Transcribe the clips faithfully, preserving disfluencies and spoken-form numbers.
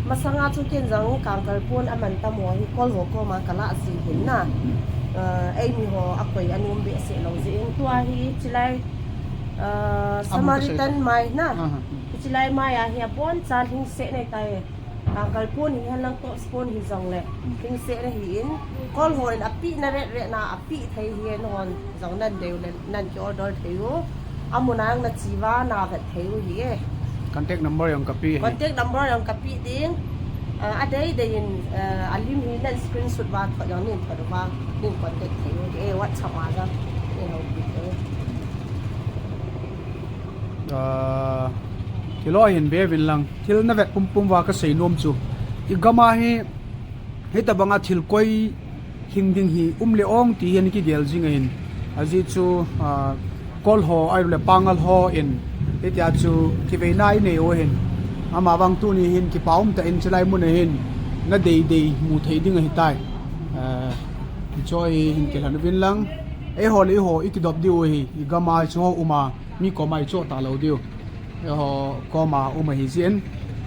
Masanga chu ken jong kangkal pon aman tam ho hi kol ho koma kalah jing hin na. Ah, eimi ho akoi anom behseh lou jeh in tua hi chilai, ah, Samaritan mai na. Aha. Chilai mai a hi abonchan hing seh nei tai. Kangkal pon hi hen lang tops pon hi jongle hing seh na hi in, kol ho in apeh na ret ret na apeh thei hi en hon jong nan deu le nan ki order thei u. Amun a jong na chi uva na vet thei u hi e. Contact number jong kapeh hi. Contact number jong kapeh ding. Ah, adei dei in, ah, alim hi nan screenshot uva thot jong nin thot uva nin contact thei u hi e, WhatsApp a jong nin hou pi thei u. Ah, thil ho hin ve uvin lang. Thil na vet pumpum uva ka sei nom chu, i gam a hi, hitabang a thil koi hing ding hi um le ong ti hi ana kigel jing ahin. Ajeh chu, ah, kol ho, ahilou le pangal ho in, hitia chu kiveina i nei u ahin. Ama vang tuni hin kipa um tah in chilai mun a hin na dei dei mu thei ding ahitai. Ah, hiche hi hin kilhen uvin lang. Eiho le eiho i kidop diu ahi, i gam a hiche ho um a, mi koma i choh talou diu. Eiho koma um ahi jeh in,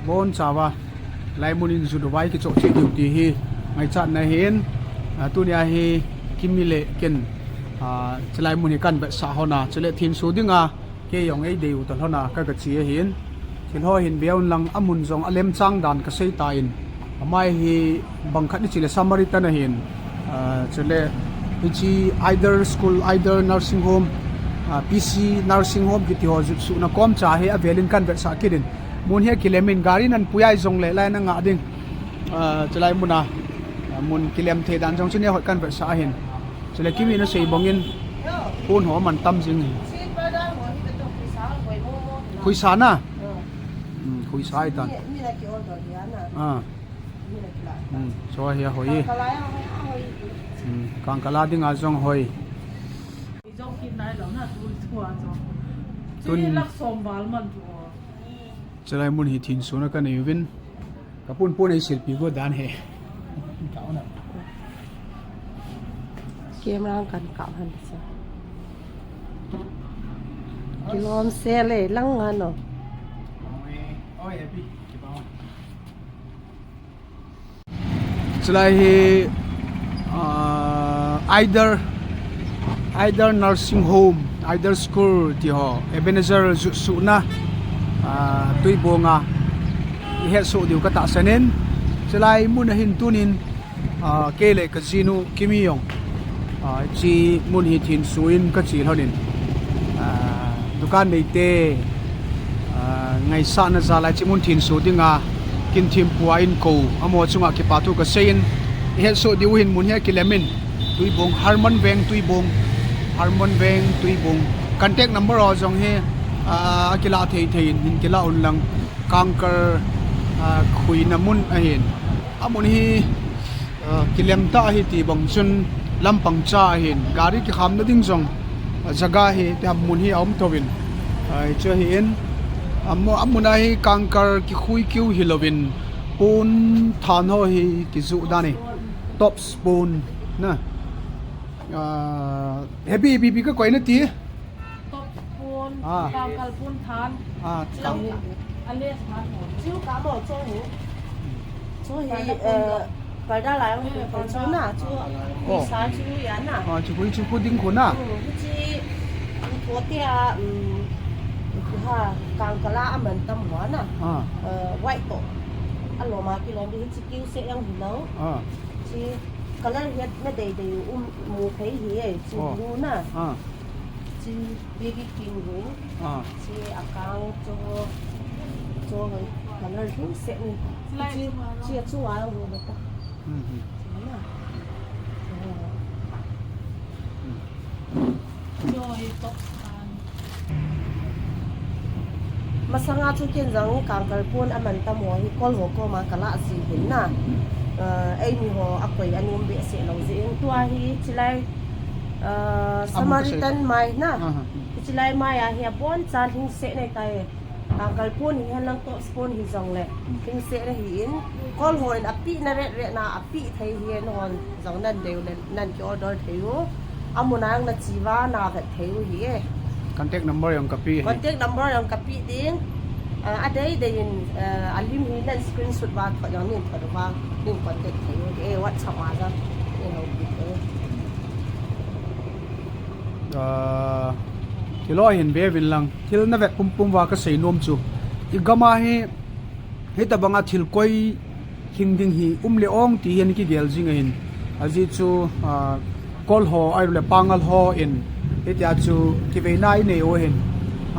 boncha uva, lai mun in jut uva i kichoh cheh diu ti hi ngaichatna ahin. Ah, tunia hi Kimi le ken, ah, chilai mun hi kan vetsah lhon a, chule thinsu dinga kei jong ei dei u ta lhon a ka, ka che ahin. Thil ho hin ve un lang, amun jong alemchang dan ka sei tan. Amai hi bang khat i chi le Samaritan ahin. Ah, chule hiche Eder School, Eder Nursing Home, ah, P C Nursing Home kiti ho jut suhna kom cha hi avel in kan vetsah kit in. Mun hi akilem in, gari nan pui a i jong le lai na ngah ding. Ah, chulai mun a, ah, mun kilem thei dan jong chu neo hoi kan vetsah ahin. Chule Kimi na sei bang in, pon ho aman tam jing hi. Khuisa na? Hmm, khuisa ahitan. Ah. Hmm, chu hi ahoi e. Hmm, kangkal a dinga jong hoi. Tun, chulai mun hi thinsu na ka nei uvin. Ka pon pon ei silpi go dan hi. Camera kan kap han sa. Kilom sel e, lang ano. Chulai hi, ah, Eder, Eder Nursing Home, Eder School ti ho, Ebenezer jut suhna, ah, Tuibong a i het soh diu ka tahsan in, chulai mun a hin tunin, ah, kei le ka jinu Kimi jong, ah, hiche mun hi thinsu in ka che lhon in, ah, dukan neite, ah, ngaisahna jal a hiche mun thinsu dinga kin thimpua in kou, amaho chunga kipa thu ka sei in, i het soh diu hin mun hi akilem in, Tuibong, Harmon Veng Tuibong, Harmon Veng Tuibong. Contact number ho jong hi, ah, akilah thei thei in, hin kilah un lang. Kangkal, ah, khuina mun ahin. Amun hi, ah, kilem tah ahi ti bang chun lampang cha ahin. Gari kikhamna ding jong, ah, jaga hi, ti ham mun hi aum thouvin. Ah, hichu ahin. Amu-, amun a hi kangkal kikhui kiu hilouvin. Pon than ho hi kijoh dan e. Tops pon na. Ah, heavy, heavy, heavy ka koi na ti. Tops pon, ah, kangkal pon than. Ah, kang. Ale than ho. Chu ka mo chu hi. Chu hi, parda pon, eh, parda lai ho, eh, chu parda na, chu, oh, khuisa chu ya na. Ah, chu khui chu khu ding khu na. Hmm, chu, chu tho tia, um, ha, kangkal a aman tam ho na. Ah. Eh, white to. Alom a kilom di chu kiu se jong hilou. Ah. Chu color hi na dei dei um mu thei hi e, chu, oh, blue na. Ah. Chu baby pink hi. Ah. Chu akang chu, chu color hi se ni. Chu, chu a ho na ta. Hmm, hmm. Chu na. Hmm. Masanga chu ken jong kangkal pon aman tam ho hi kol ho koma kalah jing hin na. Ah, eimi ho akoi anom behseh lou jeh in tua hi chilai, ah, Samaritan mai na. Aha. Chilai mai a hi abonchan hing seh nei tai. Kangkal pon hi hen lang tops pon hi jongle hing seh na hi in, kol ho in apeh na ret ret na apeh thei hi en hon jong nan deu le nan ki order thei u. Amun a jong na chi uva na vet thei u hi e. Contact number jong kapeh hi. Contact number jong kapeh ding. Ah, a dei dei in, ah, a lim hi nan screenshot va thot jong nin thot va, nin contact thei u, eh, WhatsApp ma jong, eh, ho pi thei u. Ah, thil ho hin ve vin lang, thil na vet pum pum va ka sei nom chu. I gam a hi, hitabang a thil koi hing ding hi um le ong ti hi ana kigel jing ahin. Ajeh chu, ah, Kol ho, ahilou le Pangal ho in, hitia chu kiveina i nei u ahin.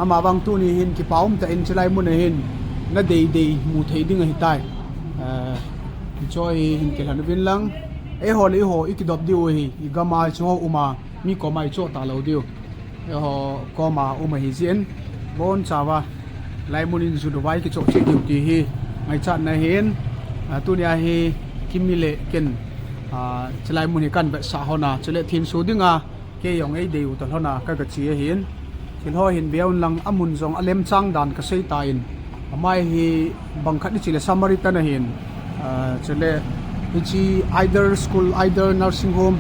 Ama vang tuni hin kipa um tah in chulai mun a hin na dei dei mu thei ding ahitai. Ah, chu hi hin kilhen uvin lang. Eiho le eiho i kidop diu ahi, i gam a chu ho um a, mi koma i choh talou diu. Eiho koma um ahi jeh in, bonchauva, lai mun in jut uva i kichoh cheh diu ti hi ngaichatna ahin, ah, tunia hi Kimi le ken, ah, chulai mun hi kan vetsah lhon a, chule thenso dinga, kei jong ei dei u ta lhon a, ka, ka che ahin. Thil ho hin ve un lang, a mun jong a lemchang dan ka sei tan, amai hi bang khat i chi le Samaritan ahin, ah, chule hiche Idol School, Idol Nursing Home,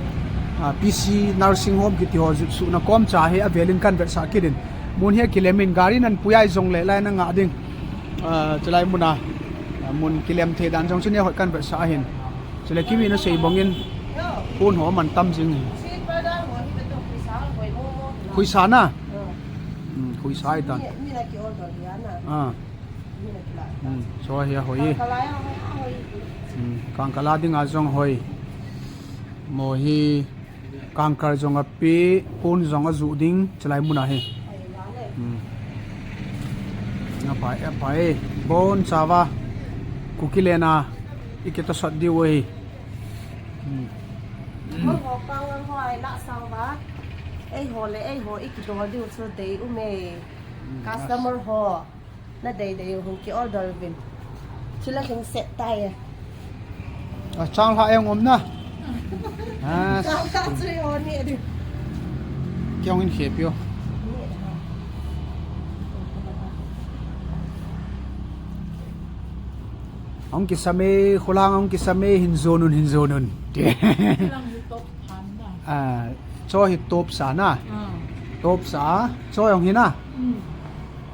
ah, P C Nursing Home kiti ho jut suhna kom cha hi avel in kan vetsah kit in. Mun hi akilem in, gari nan pui a i jong le lai na ngah ding. Ah, chulai mun a, ah, mun kilem thei dan jong chu neo hoi kan vetsah ahin. Chule Kimi na sei bang in, phone ho man tam jing hi. Khuisa na? Hmm, khuisa ahitan. Ah. Hmm, chu hi ahoi. Hmm, kangkal a dinga jong hoi. Mo hi kangkal jong api, phone jong ajuh ding, chulai mun a hi. Hmm. Apai, apai. Bonchauva, Kuki le na, i kitosot diu ahi. Hmm. Eiho kangkal ho a i lah sang uva, eiho le eiho i kidol diu chu dei um e. Hmm. Customer ho. Na dei dei u hung ki order uvin. Chule hung set tai e. A, chang lha eng um na. A, chang lha chu ho ni di. Kei hung in khe pio. Hung kisam e, khulang hung kisam e, hin jon un, hin jon un. Khulang hi top sa na. A, chu hi top sa na. A. Top sa, chu jong hi na. Hmm.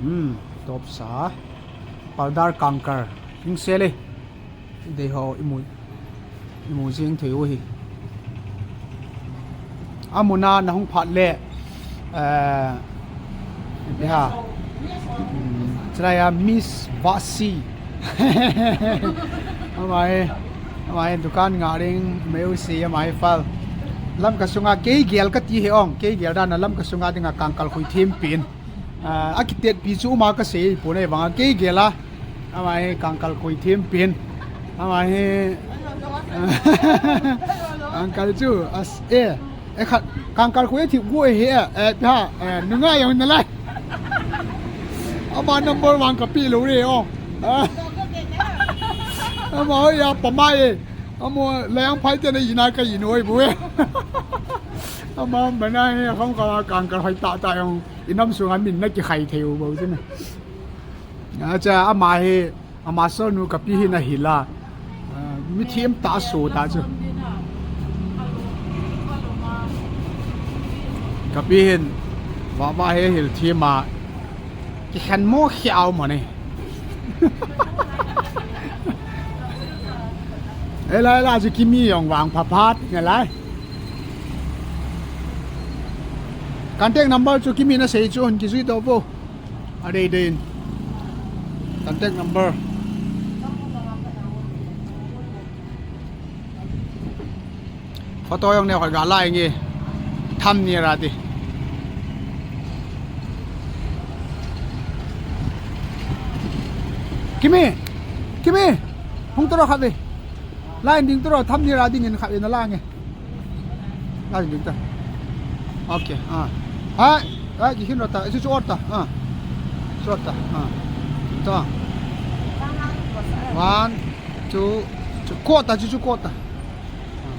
Hmm, top sa. Paldar kangkal. Hing se le. Dei ho i mu. I mu jing thei u hi. Amun a na hung phat le. Eh, ipi ham. Hmm, chulai a Miss Vasi. Amai, amai dukan ngah ding, meusi, amai fal. Lamka sunga kei gel kati hi ong, kei gel dan a Lamka sunga dinga kangkal khui thim pin. Ah, akitetpi chu uma kasei pon ahivanga kei gel a. Ama hi kangkal khui thim pin. Ama hi kangkal chu as e. E khat kangkal khui thip gu e hi e. E, ha, e, nunga jong nalai. Ama number one kapi lou re o. Ama hoi a pamai e. Ama layang phai te na ina ka inoi bu e. Ama bana hi kangkal, kangkal hoi tah tah jong. I nam sunga min na kikhai thei u bou chu na. Acha, ama hi, ama solnu kapi hi na hil a. Ah, mi thim tah so tah chu. Kapi hin, va va he hil thim a. Kikhen mo khiau mo ni. Elai la chu Kimi jong vang pha phat nalai. Contact number chu Kimi na sei chu hung kijui to po. A dei dei in. Contact number. Photo jong neo khat ga la inge. Thumbnail a ti. Kimi. Kimi. Hung toro khat ve. Line ding toro thumbnail a ding in khat ve na la nge. Ai, ding ta. Okay, ah. Hai, hai, kihin ro ta. Chu chu ot ta. Ah. Chu ot ta. Ah. Ta. One, two, chu kot ta, chu chu kot ta. Ah.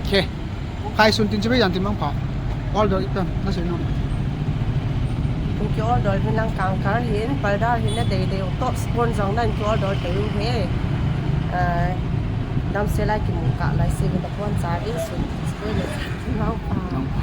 Okay. Khai sun tin chu be jan tin mang pha. Order itan, na sei nom. Hung ki order hin lang kangkal hin, paldar hin na dei dei u, top spoon jong nan ki order thei u hi. Ah, damsel a kimu kah lai se, na pon cha in sun, spoon le cha, nang pa. Nang pa.